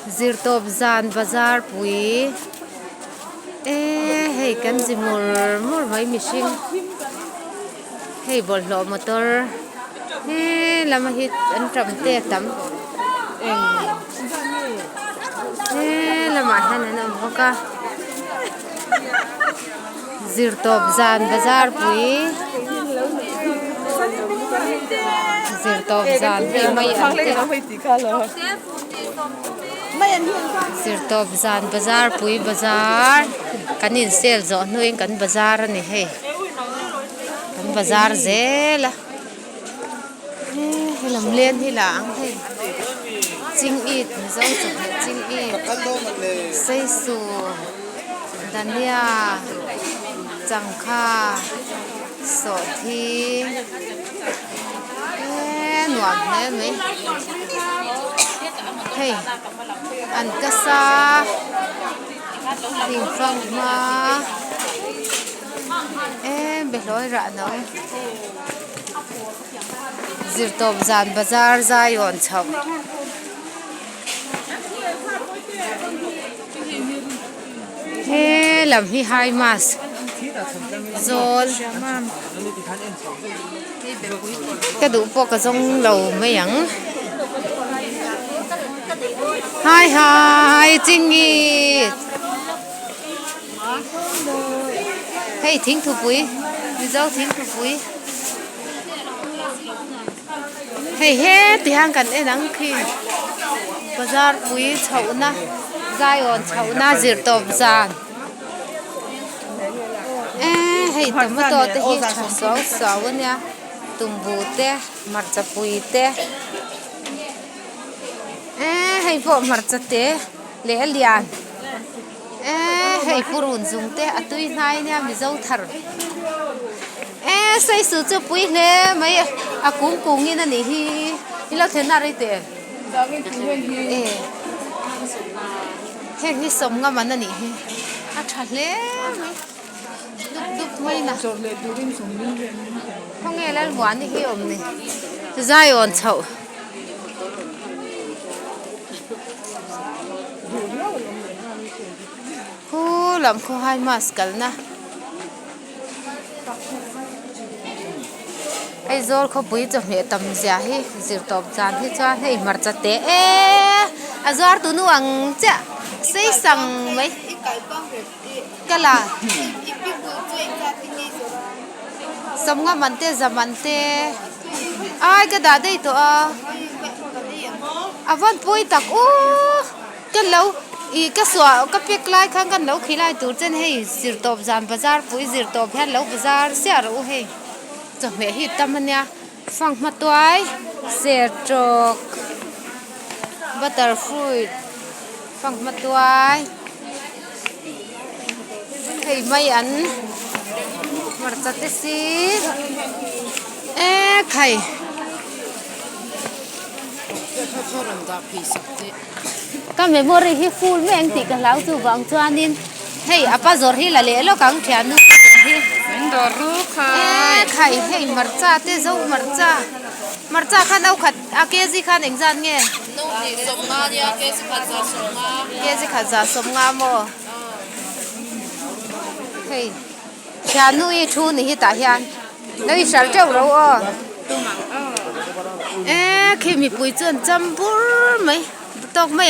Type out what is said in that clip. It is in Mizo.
Zirtawp zan bazar pui eee hei kan zi mur mur mai mihring hei bawlhhlawh motor he lama hi an tam te a tam he lamah hian an awm bawk a zirtawp zan bazar pui zirtawp zan hei mai ang te. Zirtawp zan bazar pui bazar kan in sale zawh hnuin kan bazar a ni hei kan bazar zel a he lam len hi la ang hei ching it mizo chawhmeh ching it seisu dania changkha sawhthing. Eee nuam hle mai hei an kasa thingfang hma eee behlawi rah no zirtawp zan bazar zai awn chhoh. He lam hi high mass zawl ka duh pawh ka zawng lo mai ang hai hai chingi hei thingthupui mizo thingthupui hei heti hian kan en ang khi bazar pui chhohna zaiawn chhohna zirtawp zan eee hei tomato te hi tha suau suau a nia tumbu te hmarcha pui te eee hei pawh hmarcha te leh a lian eee hei purun zung te a tui hnai ania mizo thar eee sawisu chu pui hle mai a kung kung in a nih hi i lo thlen na rei teh e heng hi sawmnga man a nih hi a tha hle mai dup dup mai na khawnge Lalmuani hi awm ni zaiawn chhoh. Khu lam khaw hai mass kalna Aizawl khawpui chawhmeh tam zia hi zirtawp zan hi chuan hei hmarcha teh e a zuar tu nu ang chiah sei sang mai ka la sawmnga man te za man te ai ka dah daih tawh a a vawn pui tak u ka lo ih ka suah ka pack lai khan kan lo khilai tur chen hei zirtawp zan bazar pui zirtawp hian lo bazar siah rawh u hei chawhmeh hi tam ania fanghma tuai sertawk butter fruit fanghma tuai. Hei mai an hmarcha te si e khai ka memory hi full mai ang tih ka hlau chuvang chuanin hei apa zawrh hi la leh lawk ang thiannu te zawrh hi e khai hei hmarcha te zo hmarcha hmarcha kha no khat a kg khan engzat nge? Kg khat za sawmnga maw? Hei thiannu i thu ni hi tah hian lo i hral teuh ro aw e khi mipui chuan cham bur mai tawk mai ang.